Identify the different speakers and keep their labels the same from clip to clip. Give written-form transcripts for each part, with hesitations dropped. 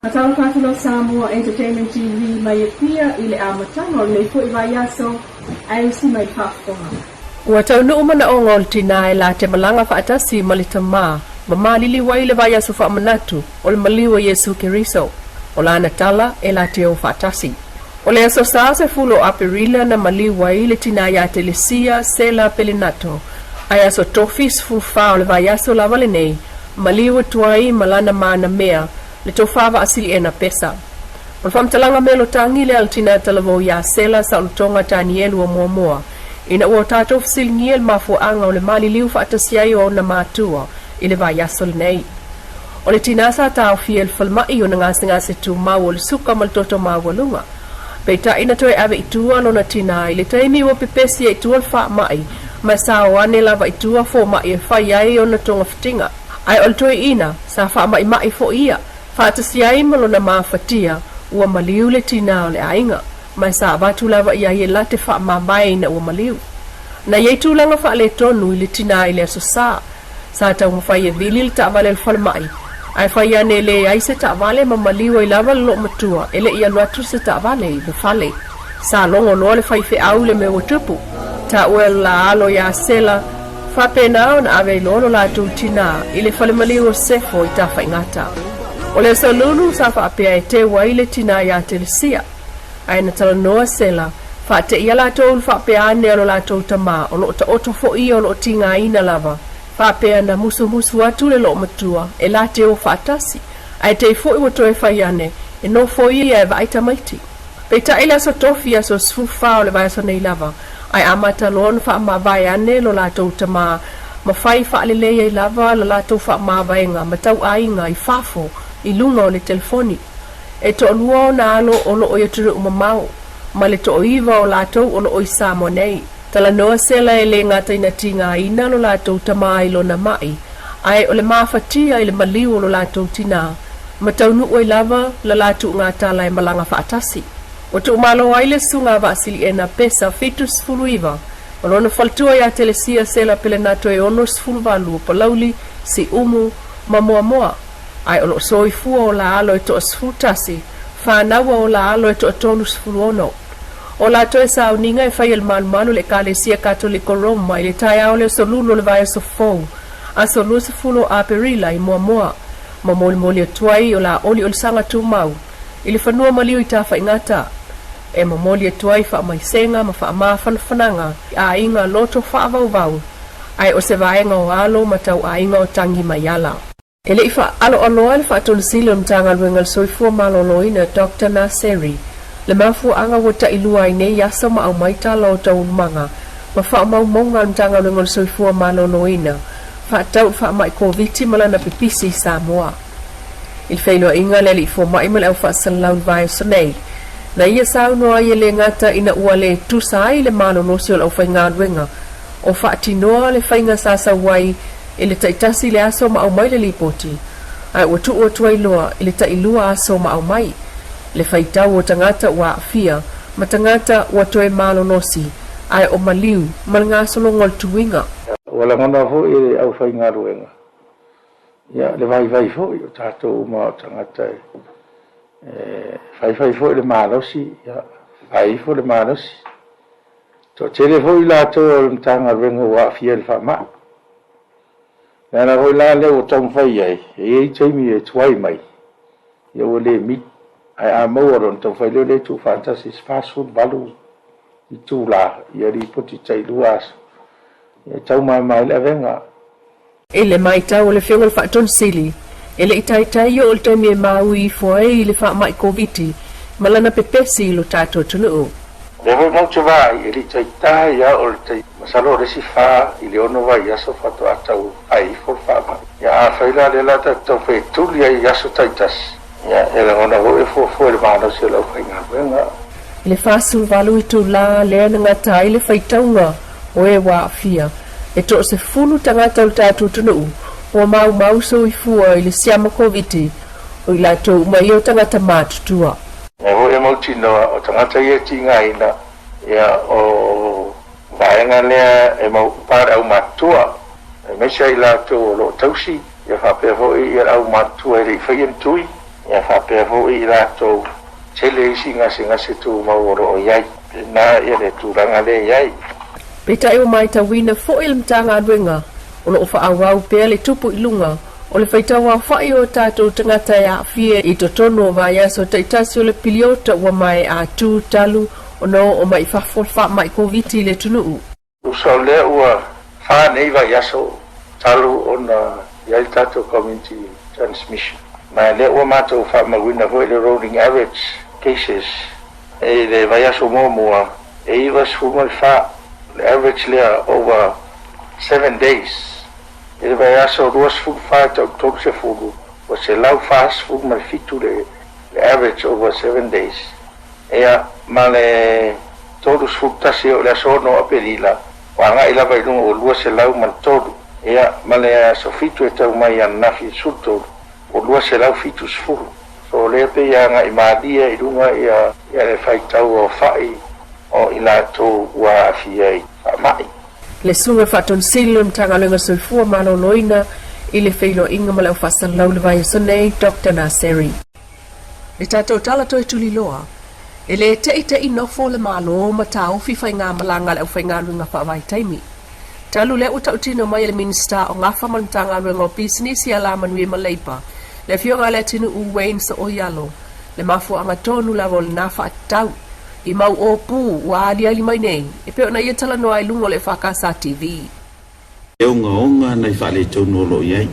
Speaker 1: Faatalofa atu lau Samoa Entertainment TV mai Apia i le amataga o lenei foi vaiaso ae usi mai le faafofoga. Ua taunuu manaoga o le tinā e la te malaga faatasi ma le tamā ma maliliu ai le vaiaso faamanatu o le maliu a Iesu Keriso. O lana tala e la te o faatasi. O le aso Sa 10 o Aperila na maliu ai le tinā iā Telesia Sela Pelenato, ae aso Tofi 14 o le vaiaso lava lenei, maliu atu ai ma lana manamea le tofa vaasiliena Pesa. O le faamatalaga melotagi lea a le tinā talavou iā Sela Saolotoga Tanielu o Moamoa, ina ua tatou fesiligia le mafuaaga o le maliliu faatasi ai o ona matua i le vaiaso lenei. O le tinā sa taofia i le falemai i ona gasegase tumau o le suka ma le toto maualuga. Peitai na toe ave i tua lona tinā i le taimi ua pepesi ai i tua le faamai ma sao ane lava i tua fomai e fai ai ona togafitiga. Ae o le toeaina sa faamaimai foi ia, faatasi ai ma lona mafatia, ua maliu le tinā o le aiga, ma sa avatu lava i ai e la te faamamae ina ua maliu. Na i ai tulaga faaletonu i le tinā i le Aso Sa. Sa taumafai e vili le taavale a le falemai, ae fai ane e leai se taavale ma maliu ai lava le loomatua e le i alu atu se taavale i le fale. Sa logo loa le faifeau i le mea ua tupu. Taua e le la alo iā Sela, faapena ona ave ai loa lo latou tinā i le fale maliu o Sefo i Tafaigata. O le aso lulu sa faapea e teu ai le tinā iā Telesia. Ae na talanoa Sela, faateia latou le faapea ane a lo latou tamā, o loo taoto foi ia o loo tigaina lava, faapea na musumusu atu le loomatua e la te o faatasi, ae tei foi ua toe fai ane, e nofo ia e vaai tamaiti. Peitai le aso tofi aso 14 o le vaiaso nei lava, ae amata loa ona faamavae ane lo latou tamā, ma fai faalelei ai lava la latou faamavaega ma tauaiga i fafo i luga o le telefoni. E toalua ona alo o loo i atunuu mamao, ma le toaiva o latou o loo i Samoa nei. Talanoa Sela e le gata ina tigaina lo latou tamā i lona maʻi, ae o le mafatia i le maliu o lo latou tinā, ma taunuu ai lava la la tuugatala e malaga faatasi. Ua tuumalo ai le susuga a Vaasiliena Pesa 79, o lona faletua iā Telesia Sela Pelenato e 68 o Palauli, Siumu, ma Moamoa, ae o loo soifua o la alo e toa 11, fanaua o la alo e toa 36. O latou e sauniga e fai e le malumalu o le Ekalesia Katoliko Roma i le taeao o le aso Lulu o le vaiaso fou, aso 20 o Aperila i Moamoa, ma molimoli atu ai o la oliolisaga tumau i le fanua maliu i Tafaigata, e momoli atu ai faamaisega ma faamafanafanaga i aiga loto faavauvau, ae o se vaega o alo ma tauaiga o tagi mai ala. E le i faaaloaloa le Faatolusili o le Matagaluega o le Soifua Maloloina, Doctor Naseri, le mafuaaga ua tailua ai nei aso ma aumai tala o taualumaga ma faamaumauga a le Matagaluega o le Soifua Maloloina faatatau i le faamai Koviti ma lana pipisi i Samoa. I le feiloaiga a le Alii Fomai ma le Au Faasalalau i le vaiaso nei, na ia saunoa ai e le gata ina ua le tusa ai le malolosi o le aufaigaluega o faatinoa le faiga sa sau ai i le taitasi le aso ma aumai le lipoti, ae ua tuu atu ai loa i le tailua aso ma aumai le faitau o tagata ua aafia ma tagata ua toe malolosi, ae o maliu ma le gasologa o le tuiga.
Speaker 2: Ua lagona foi e le aufaigaluega ia le vaivai foi o tatou uma o tagata e faifai foi le malosi, ia fai ifo le malosi. Toatele foi i latou o le Matagaluega ua aafia i le faamai. O le ala foi la lea ua taumafai ai, e i ai taimi e tuai mai, ia ua le mili. Ae a maua loa ona taumafai lea o lea e tuufaatasi i se 48 itula, ia lipoti tailua aso, ia e taumama ai le avega.
Speaker 1: I le matau a le Afioga i le Faatonu Sili, e le i taitai oo le taimi e maui ifo ai i le faamai Koviti ma lana pepesi i lo tatou atunuu.
Speaker 2: O lea foi matou te vaai, e le i taitai lava oo le taimi, masalo o le isi fa i le ono vaiaso faatoa tau fai ifo le faamai. Ia afai la lea la tatou te taumafai e tuli ai i aso taitasi, ia e lagona foi e fuafua i le malosi o le aufaigaluega.
Speaker 1: I le 48 itula lea na gata ai le faitauga o e ua aafia, E toasefulu tagata o le tatou atunuu ua maumau soifua i le siama Koviti, o i latou uma ia o tagata matutua.
Speaker 2: Mea foi e mautinoa, o tagata ia e tigaina, ia, o vaega lea e maupa le aumatutua, aemaise ai latou o lo o tausi, ia faapea foi ia le aumatutua e le i faia ni tui. Ia faapea foi i latou tele isi gasegase tumau o lo o i ai. Pena ia le tulaga lea i ai.
Speaker 1: Peitai ua matauina foi le Matagaluega o lo o faaauau pea le tupu i luga o le faitau aofai o tatou tagata e aafia i totonu o vaiaso taitasi o le piliota ua maea atu talu ona oo mai fafo le faamai Koviti i le atunuu.
Speaker 2: Tusa o lea ua 4 nei vaiaso talu ona i ai le tatou community transmission. Ma lea ua matou faamauina foi le rolling average cases i le vaiaso muamua e 94 le average lea over 7 days. I le vaiaso 24 tau 30 ua 147 le average over 7 days. Ia ma le 31 o le aso 6 o Aperila ua agai lava i luga ua 203. Ia ma le aso 7 e tau mai ananafi 13 ua 270. So lea pei agai malie i luga ia le faitau aofai o i latou ua aafia i faamai.
Speaker 1: Le Susuga Faatonusili o le Matagaluega o Soifua Maloloina i le feiloaiga ma le aufaasalau le vaiaso nei, Dr. Naseri. Le tatou tala toe tuliloa, e le teʻiteʻi nofo le Malo ma taofi faigamalaga a le aufaigaluega faavaitaimi. Talu lea ua tautino mai e le Minisita o Gafa ma le Matagaluega o Pisinisi, Alamanuia ma Leipa, le Afioga a Leatinuu Wayne Sooialo, le mafuaaga tonu lava o lena faatatau i mau ōpū ua aliali mai nei e pei ona ia talanoa ai i luga o le EFKS TV.
Speaker 3: E ogaoga nai faaletonu o lo o i ai.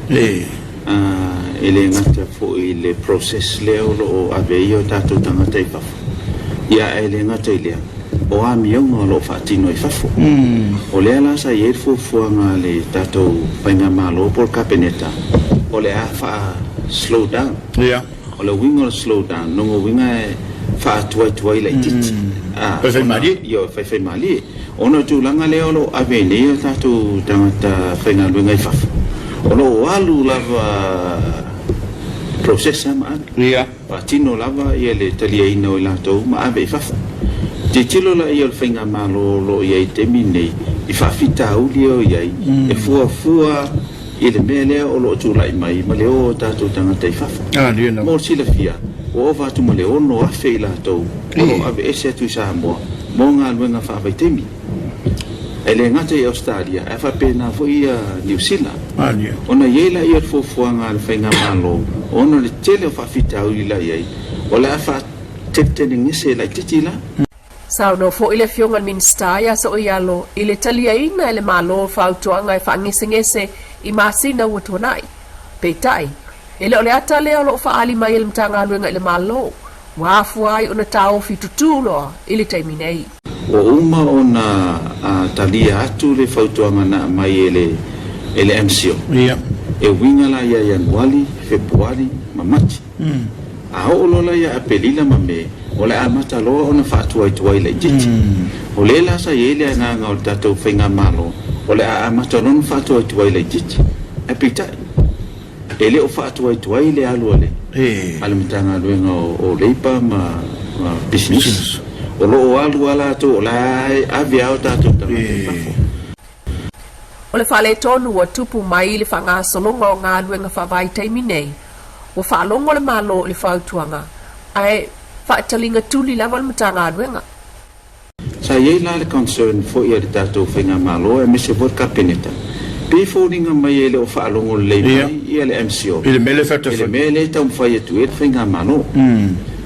Speaker 3: E le gata foi i le process lea o lo o ave ai o tatou tagata i fafo, ia ae le gata i lea, o amioga o lo o faatino i fafo. O lea la sa i ai le fuafuaga a le tatou Faigamalo po o le Kapeneta, o le a faa slow down. O le uiga o le slow down, lona uiga e faatuaituai laitiiti.
Speaker 4: Faifaimalie.
Speaker 3: Ioe, faifaimalie. Ona o le tulaga lea o lo o ave ai nei o tatou tagata faigaluega i fafo, o lo o alu lava process ma ave. Faatino lava ia le taliaina o i latou ma ave i fafo. Tilotilo laia o le faigamalo o lo o i ai i le taimi lenei i faafitauli o i ai e fuafua i le mea lea o lo o tulai mai ma le o o tatou tagata i fafo. Mo le silafia, ua ova atu ma le 6,000 i latou o lo o aveese atu i Samoa mo galuega faavaitaimi. E le gata i Ausetalia ae faapena foi ia Niu Sila. Ona i ai laia o le fuafuaga a le Faigamalo ona o le tele o faafitauli la i ai, o le a faatelegese laitiiti la.
Speaker 1: Saunoa foi le Afioga i le Minisita ia Sooialo i le taliaina e le Malo fautuaga e faagesegese i masina ua tuanai. Peitai, e le o le ata lea o lo o faaali mai e le Matagaluega i le Malo, ua afua ai ona taofi tutū loa i le taimi nei.
Speaker 3: Ua uma ona talia atu le fautuaga na aumai e le e le MCIL. E uiga la ia Ianuali, Fepuari ma Mati. A oo loa la ia Aperila ma Me, o le a amata loa ona faatuaituai laitiiti. O lea la sa i ai le agaga o le tatou Faigamalo, o le a amata loa ona faatuaituai laitiiti. Ae peitai, e le o faatuaituai le alu a le a le Matagaluega o Leipa ma Pisinisi. O lo o alu lava latou, o la e ave lava o tatou tagata i fafo.
Speaker 1: O le faaletonu ua tupu mai i le faagasologa o galuega faavaitaimi nei, ua faalogo le Malo i le fautuaga, ae faataliga tuli lava le Matagaluega.
Speaker 3: Sa i ai la le concern foi a le tatou Faigamalo aemaise foi le Kapeneta, pei e foliga mai e le o faalogo lelei mai ia le MCIL
Speaker 4: i le mea
Speaker 3: lea e taumafai atu i ai le Faigamalo.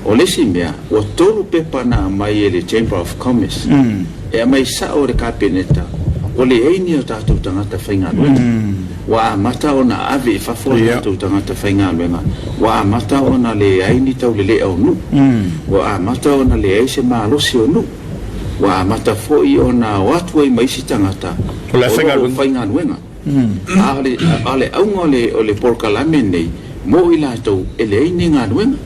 Speaker 3: O le isi mea, ua 3 pepa na aumai e le Chamber of Commerce e aumai sao e le Kapeneta ua leai ni o tatou tagata faigaluega. Ua amata ona ave i fafo o tatou tagata faigaluega, ua amata ona leai ni taulelea o nuu, ua amata ona leai se malosi o nuu, ua amata foi ona o atu ai ma isi tagata o lo o faigaluega. A o le auga o le polokalame lenei mo i latou e leai ni galuega.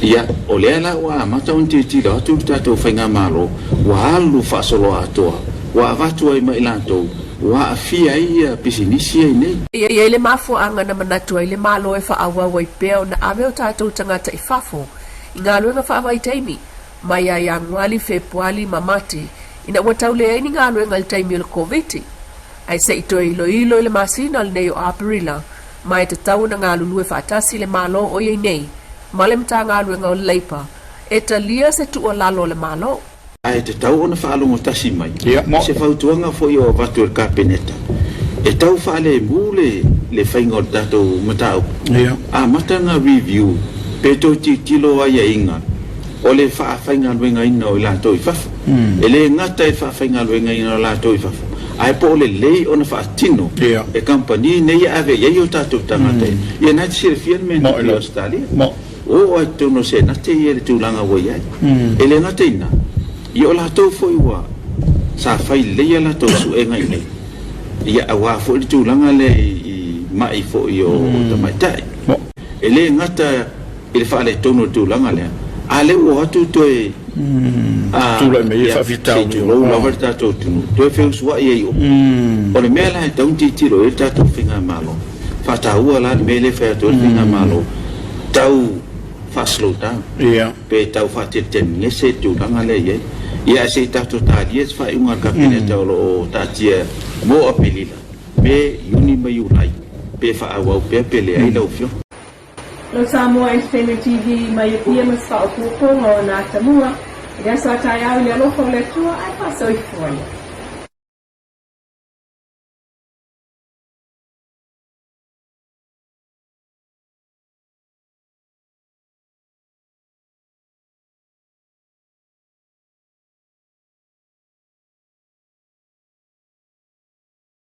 Speaker 3: Ia, o lea la ua amata ona tilotilo atu le tatou Faigamalo, ua alu faasoloatoa, ua avatu ai ma i latou ua aafia ai ia pisinisi ia i nei.
Speaker 1: E i ai le mafuaaga na manatu ai le Malo e faaauau ai pea ona ave o tatou tagata i fafo i galuega faavaitaimi, mai ia Ianuali, Fepuali ma Mati, ina ua tau leai ni galuega i le taimi o le Koviti. Ae se i toe iloilo i le masina lenei o Aperila, ma e tatau ona galulue faatasi le Malo o i ai nei ma le Matagaluega o Leipa e talia se tuualalo a le Malo.
Speaker 3: Ae tatau ona faalogo tasi mai i se fautuaga foi o avatu e le Kapeneta e tau faalemu le le faiga o le tatou mataupu. Amata ona review pe toe tilotilo aiaiga o le faafaigaluegaina o i latou i fafo. E le gata i le faafaigaluegaina o latou i fafo, ae po o lelei ona faatino e kamupani nei e ave i ai o tatou tagata ia na te silafia le mea na tupu i Ausetalia. Ua oo lava i totonu o le Senate ia le tulaga ua i ai. E le gata i lena, ia o latou foi ua sa fai lelei a latou suega i inei, ia aua foi le tulaga lea i mai foi o tamaitai. E le gata i le faaletonu o le tulaga lea, a lea ua o atu toe
Speaker 4: tulai mai ai
Speaker 3: se i tulou lava le tatou atunuu, toe feusuai ai o. O le mea la e tatau ona tilotilo i ai le tatou faigamalo, faataua la le mea lea e fai atu ai le faigamalo, tau faa-slow down, pe tau faateletelegese le tulaga lea e i ai. Ia ae se i tatou talia se faaiuga a le Kapeneta o lo o taatia mo Aperila, Me, Iuni ma Iulai, pe faaauau pea pe leai lau Afioga.
Speaker 1: Lo Samoa Entertainment TV mai Apia ma se faaopoopoga o ana atamua i le aso a taeao i le alofa o le Atua ae faasoifua ia.